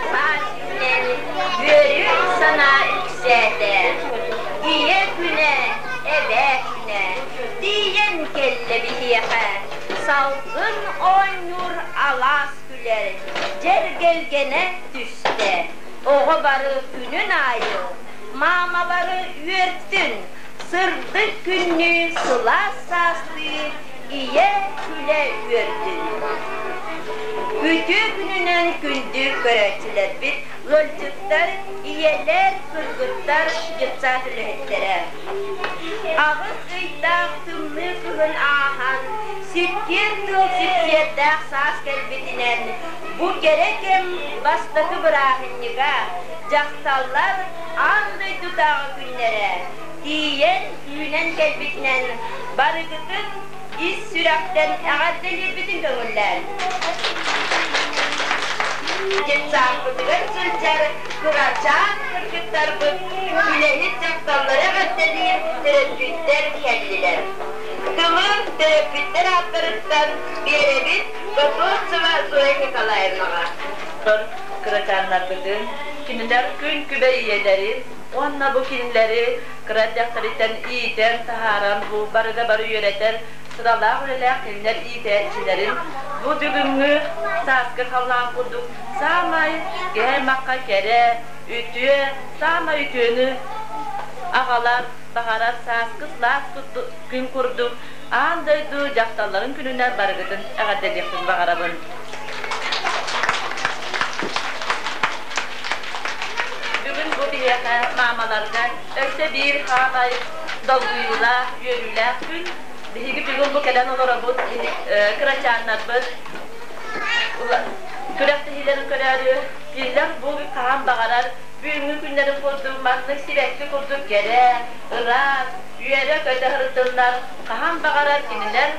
Саас үүнэн, үөрүү санаа үксээтэ. Ийэ күнэ, эбээ күнэ, тиийэн кэллэ биһиэхэ. Салгын оонньуур алаас күлэр, дьэргэлгэнэ түстэ. Оҕо бары күнүн аайы маамалары үөртүн, сырдык күннүү сылаас саастыы ийэ күлэ үөрдүн. Үтүө күнүнэн күндү көрөөччүлэрбит, ыалдьыттар, ийэлэр, кыргыттар, детсад үлэһиттэрэ. 8 ыйдаах тымныы кыһын ааһан, сиккиэр тыал сипсиэрдээх саас кэлбитинэн, бу кэрэ кэм бастакы бырааһынньыга, дьахталлар аан дойдутааҕы күннэрэ, тиийэн үүнэн кэлбитинэн барыгытын ис сүрэхтэн эҕэрдэлиирбитин көҥүллээн. Детсадпытыгар сылдьар кырачаан кыргыттарбыт үлэһит дьахталлары эҕэрдэлиир төрөппүттэр кэллилэр. Тылы төрөппүттэр ааттарыттан биэрэбит Готовцева Зоя Николаевнаҕа. Кырачааннарбытын, кинилэр күн күбэй ийэлэрин уонна бу кинилэри кыра эрдэхтэриттэн иитэн таһааран бу барыга бары үөрэтэр сыралаах үлэлээх кинилэр иитээччилэрин бу бүгүҥҥү сааскы халлаан курдук саамай киһи аймахха кэрэ, үтүө, саамай үтүөнү аҕалар, баҕарар сааскы сылаас күн курдук аан дойду дьахталларын күнүнэн барыгытын эҕэрдэлиэхпин баҕарабын. Бүгүн бу биһиэхэ маамаларга өссө биир хаамай долгуйуулаах, үөрүүлээх күн. Биһиги бүгүн бу кэлэн олоробут, кырачааннарбыт күрэхтэһиилэрин көрөөрү, кинилэр бу хаһан баҕарар бүгүҥҥү күннэрин курдук маннык сибэкки курдук кэрэ, ыраас, үөрэ-көтө сырыттыннар, хаһан баҕарар кинилэр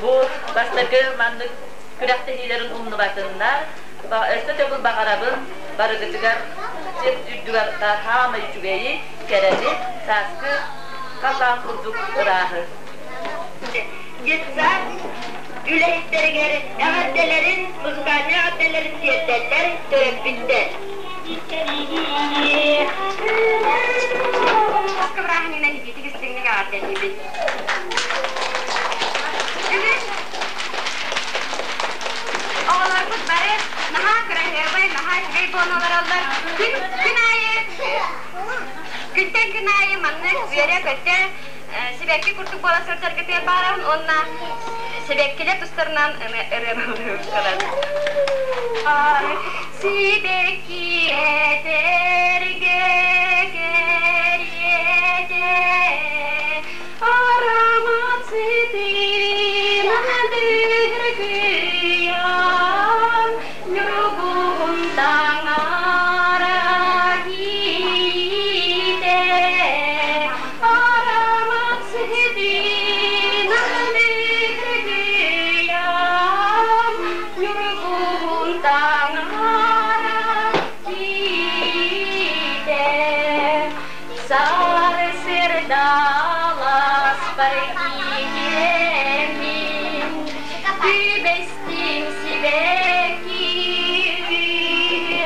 бу бастакы маннык күрэхтэһиилэрин умнубатыннар. Өссө төгүл баҕарабын барыгытыгар сир үрдүгэр хаамай үчүгэйи, кэрэни, сааскы халлаан курдук ырааһы. Детсад үлэһиттэригэр эҕэрдэлэрин, музыкальнай эҕэрдэлэрин тиэрдэллэр төрөппүттэр. Бырааһынньыгынан итиитик истиҥник эҕэрдэлиибит. Бүгүн оҕолорбут бары наһаа кыраһыабай, наһаа үчүгэй буолан олороллор. Күн, күн аайы, күнтэн күн аайы маннык үөрэ-көтө, сибэкки курдук буола сылдьаргытыгар баарабын уонна сибэккилэр тустарынан ырыалыыбын. Сибэкки этэргэ кэриэтэ аромат сытын дыргыйан ньургуһун таҥара киитэ аромат сытын дыргыйан ньургуһун таҥара киитэ Сарсырдалас паркиемин, Түбэстим сибэкки үөһэ.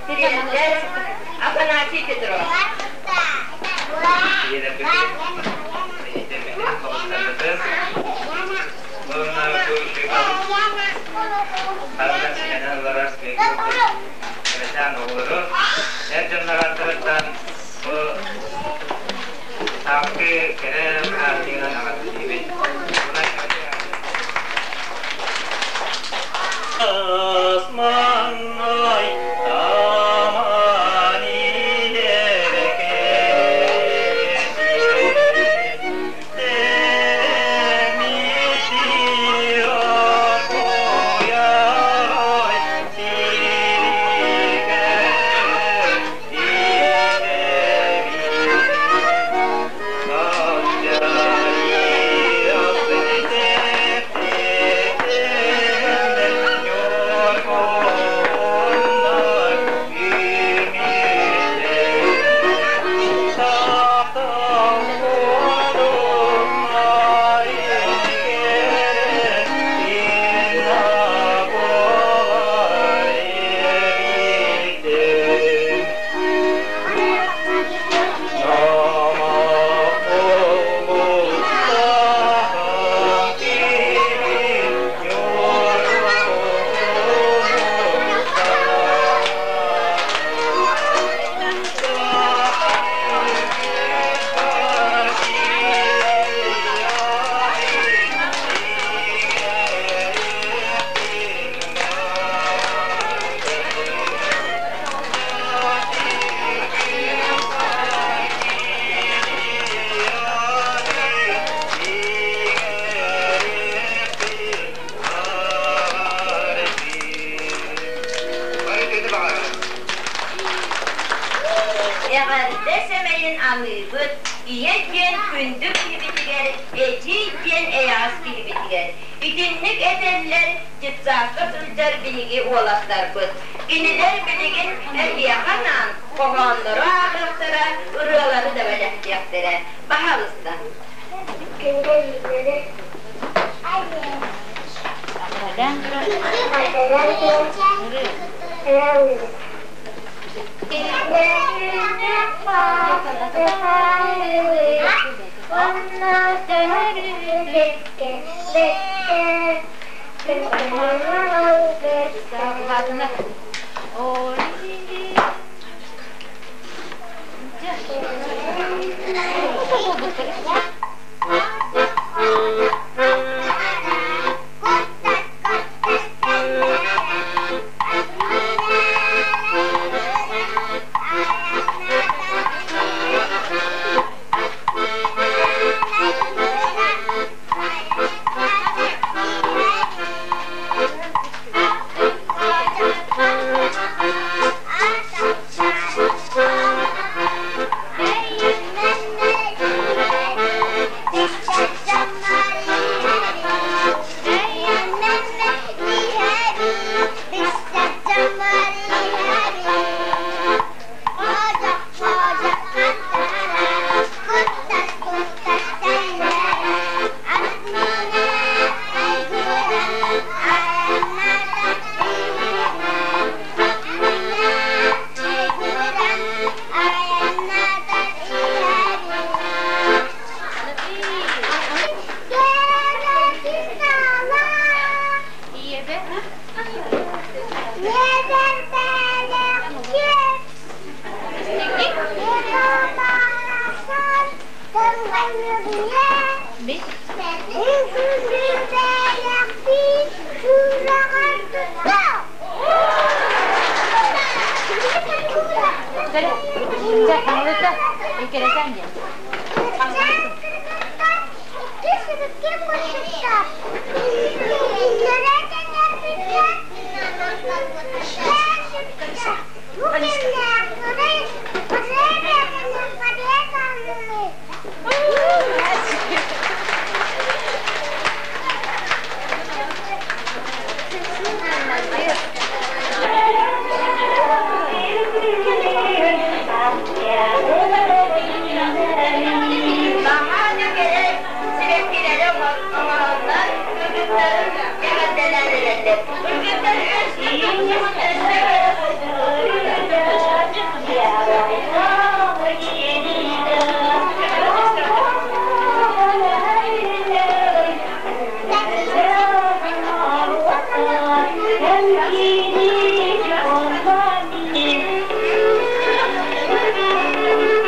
Тириэньэр Афанасий Петров. Эҕэрдэ сэмэйин аныыбыт, ийэ диэн күндү киһибитигэр, эдьиий диэн эйэҕэс киһибитигэр. Итинник этэллэр детсадка сылдьар биһиги уолаттарбыт. Кинилэр билигин эһиэхэ анаан хоһооннору ааҕыахтара, ырыалары да бэлэхтиэхтэрэ. Баһаалыста. Күндү эдьиийдэрэ, үөрэллэр. Кыргыттар өссө тупсубут, өссө кэрэ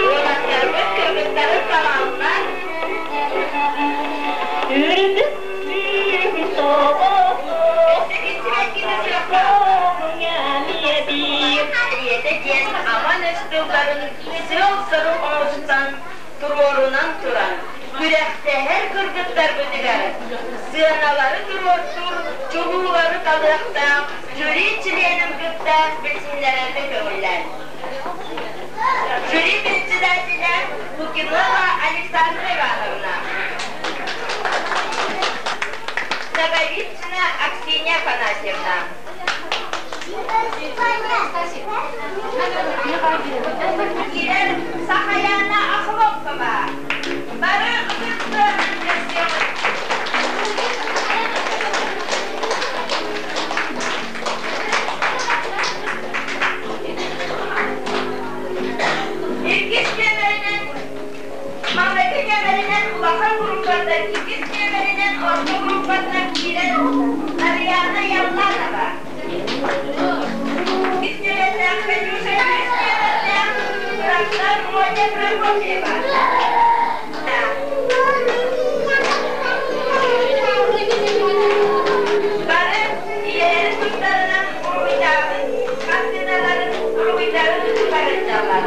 Уолаттарбыт кыргыттары талаллар. Ийэтэ диэн аман өс тылларын сыал-сорук оҥостон туруорунан туран, күрэхтэһэр кыргыттарбытыгар сыаналары туруортуур чулуулары талыахтаах жюри чилиэнин кытта билсиннэрэргэ көҥүллээн. Жюри председателэ Лукинова Александра Ивановна. Ноговицына Аксинья Афанасьевна. Киирэр Сахаяна Охлопкова. Бары ытык Иккис нүөмэринэн маҥнайгы нүөмэринэн улахан группаттан, иккис нүөмэринэн орто группаттан киирэн Ариана Ялланова. Иккис нүөмэрдээх Катюша үс нүөмэрдээх Рахтан Моня Прокопьева. Бары ийэлэрин тустарынан уруһуйдаабыт хартыыналарын уруһуйдарын барытталлар.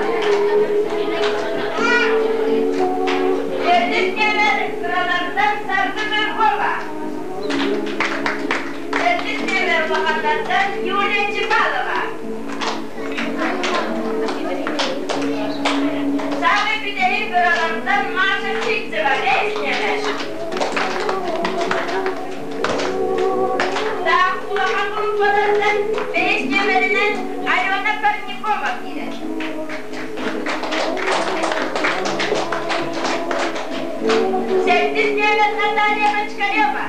Төрдүс нүөмэр кыралартан Саргы Жиркова. Төрдүс нүөмэр улаханнартан Юлия Чепалова. Саамай бүтэһик кыралартан Маша Сивцева бэһис нүөмэр. Таах улахан группалартан бэһис нүөмэринэн Алена Парникова киирэр. Сэттис нүөмэр Наталья Бочкарева.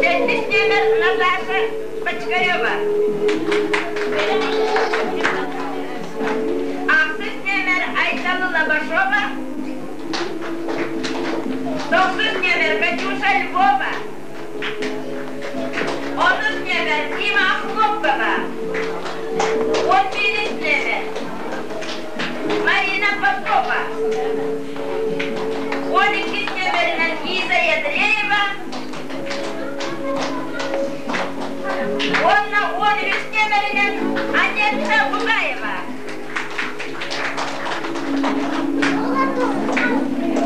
Сэттис нүөмэр Наташа Бочкарева. Ахсыс нүөмэр Айталы Лобашова. Тохсус нүөмэр Катюша Львова. Онус нүөмэр Дима Охлопкова. 11 нүөмэр Марина Попова. 12 нүөмэринэн Лиза Ядреева. Уонна 13 нүөмэринэн Анетта Бугаева.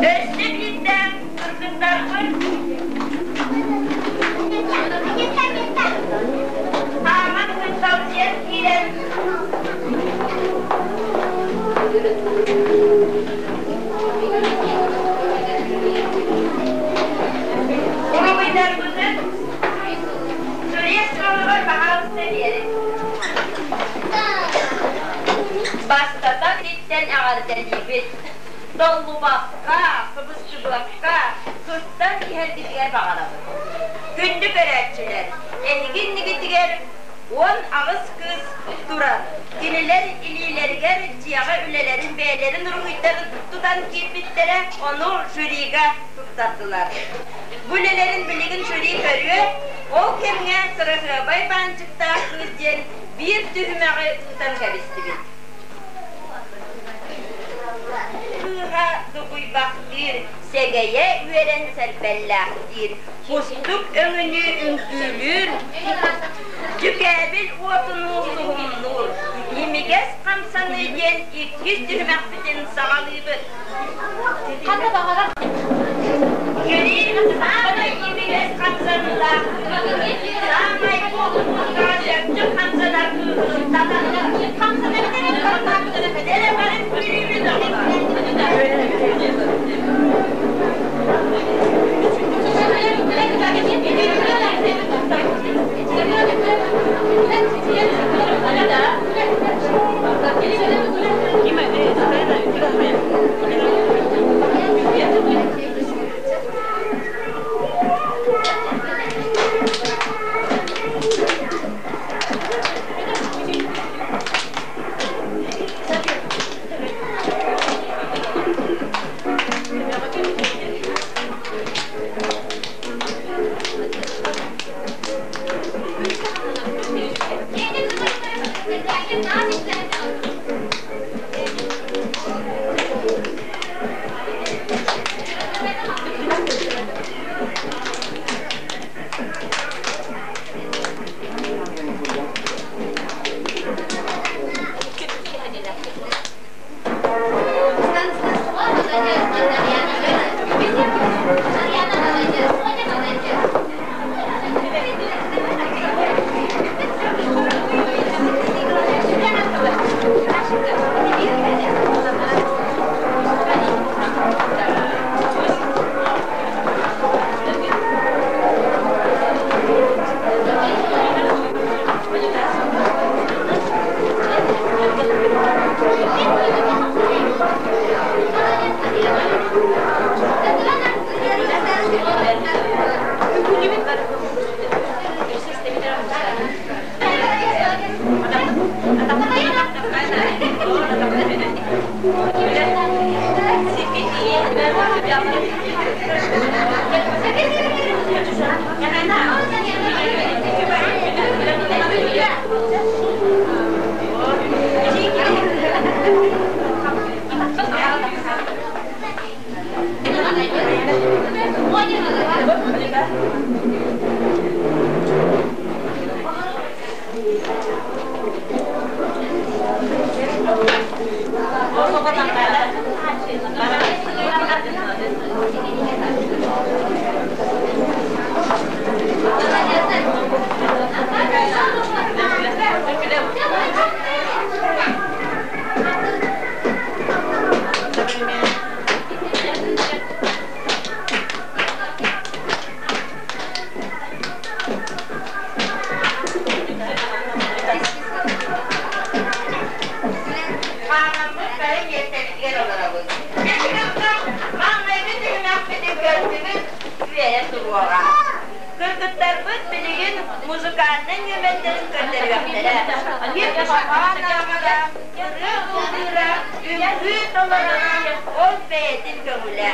Өссө биирдэ кыргыттарбыт хааман кынталдьыйан киирэн уруһуйдарбытын Сүрүйэ суолугар баһаалыста биэрин. Бастатан иттэн эҕэрдэлиибит. Толлубакка, кыбыстыбакка, кыттан иһэргитигэр баҕарабыт. Күндү көрөөччүлэр, эһиги иннигитигэр 18 кыыс турар. Кинилэр илиилэригэр дьиэҕэ үлэлэрин бэйэлэрин уруһуйдарын тутан киирбиттэрэ, ону жюрига туттардылар. Бу үлэлэрин билигин жюри көрүө, ол кэмҥэ кыраһыабай баанчыктаах кыыс диэн биир түһүмэҕи ыытан кэбистибит. Кыыһа дугуйбахтыыр, сэгэйэ үөрэн сэрбэллээхтиир, кустук өҥүнүү үҥкүүлүүр, дьүкээбил уотунуу суһумнуур, имигэс хамсаныы диэн иккис түһүмэхпитин саҕалыыбыт. Ханна баҕарар Жюри саамай имигэс хамсаныылаах, саамай буолуммутга сөптөөх хамсанар кыыһын талан эрэ бары күлүүбүт оҕолор. Хаамаммыт бары миэстэлэригэр олоробут. Маҥнайгы түһүмэхпитин көрдүбүт, үөрэ туруоҕа. Кыргыттарбыт билигин музыкальнай нүөмэрдэрин көрдөрүөхтэрэ. Ким хоһоон ааҕара, ырыа ыллыыра, үҥкүү толороро ол бэйэтин көҥүлэ.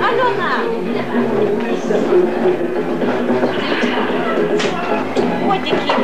Алена! Котики,